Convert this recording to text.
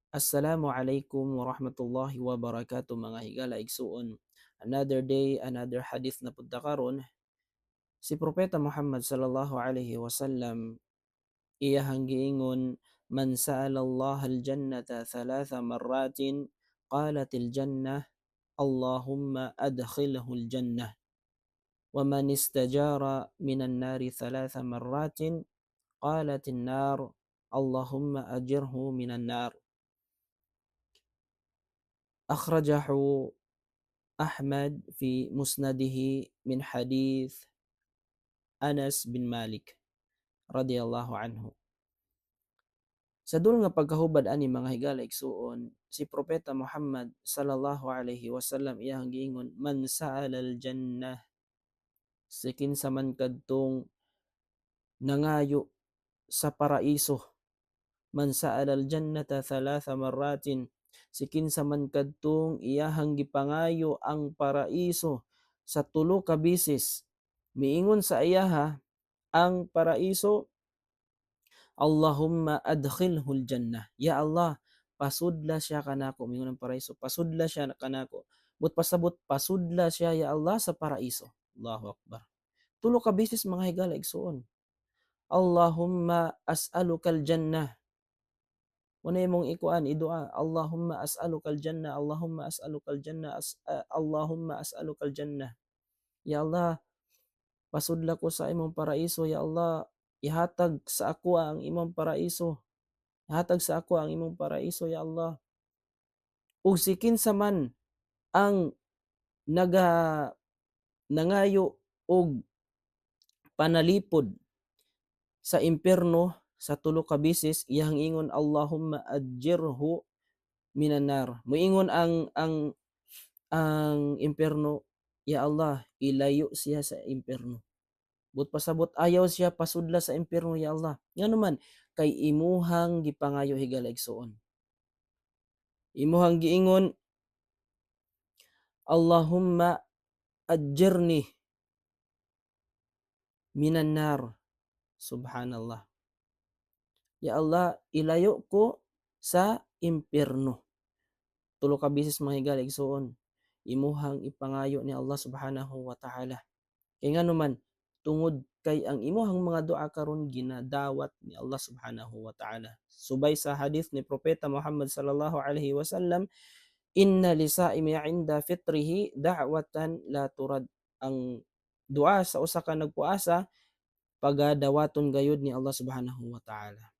Assalamu alaikum warahmatullahi wabarakatuh, mga higala igsuon. Another day, another hadith na pud ta karon. Si Propeta Muhammad sallallahu alaihi wasallam iyahang giingon, "Man sa'ala Allah al-jannata thalatha marratin, qalat al-jannah, Allahumma adkhilhu al-jannah. Wa man istajara minan nari thalatha marratin, qalat an-nar, Allahumma ajirhu minan nar." أخرجه أحمد في مسنده من حديث أنس بن مالك رضي الله عنه. Sa duol nga pagkahubad ani, mga higala igsuon, si Propeta Muhammad sallallahu alaihi wasallam iyang giingon, "Man sa'ala al-jannah," si kinsa man kadtong nangayo sa paraiso, "Man sa'ala al-jannata thalatha marratin," si kinsa man kadtong iyahang gipangayo ang paraiso sa tulo ka bisis, miingon sa iyaha ang paraiso, "Allahumma adkhilhu al-jannah." Ya Allah, pasudla siya kanako. Mingon ang paraiso, pasudla siya kanako. But pasabot, pasudla siya, ya Allah, sa paraiso. Allahu Akbar. Tulo ka bisis, mga higala igsuon. "Allahumma as'aluka al-jannah." Muna imong ikuan, idua, "Allahumma as'aluka al-jannah, Allahumma as'aluka al-jannah, Allahumma as'aluka al-jannah." Ya Allah, pasudla ko sa imong paraiso, ya Allah, ihatag sa ako ang imong paraiso. Ihatag sa ako ang imong paraiso, ya Allah. Ug si kinsa man ang naga nangayo og panalipod sa impierno sa tulo ka bisis, iyang ingon, "Allahumma ajirhu minan nar." Moingon ang impierno, "Ya Allah, ilayo siya sa impierno." But pasabot, ayaw siya pasudla sa impierno, ya Allah. Ngano man? Kay imuhang gipangayo, higala igsuon. Imuhang giingon, "Allahumma ajirni minan nar." Subhanallah. Ya Allah, ilayo ko sa impierno. Tulo ka bisis, mga higala igsuon. Imuhang ipangayo ni Allah subhanahu wa ta'ala. Kay ngano man? Tungod kay ang imuhang mga dua karon ginadawat ni Allah subhanahu wa ta'ala. Subay sa hadith ni Propeta Muhammad sallallahu alaihi wasallam, "Inna lisaimi 'inda fitrihi da'watan la turad." Ang dua sa usa ka nagpuasa pagadawaton gayud ni Allah subhanahu wa ta'ala.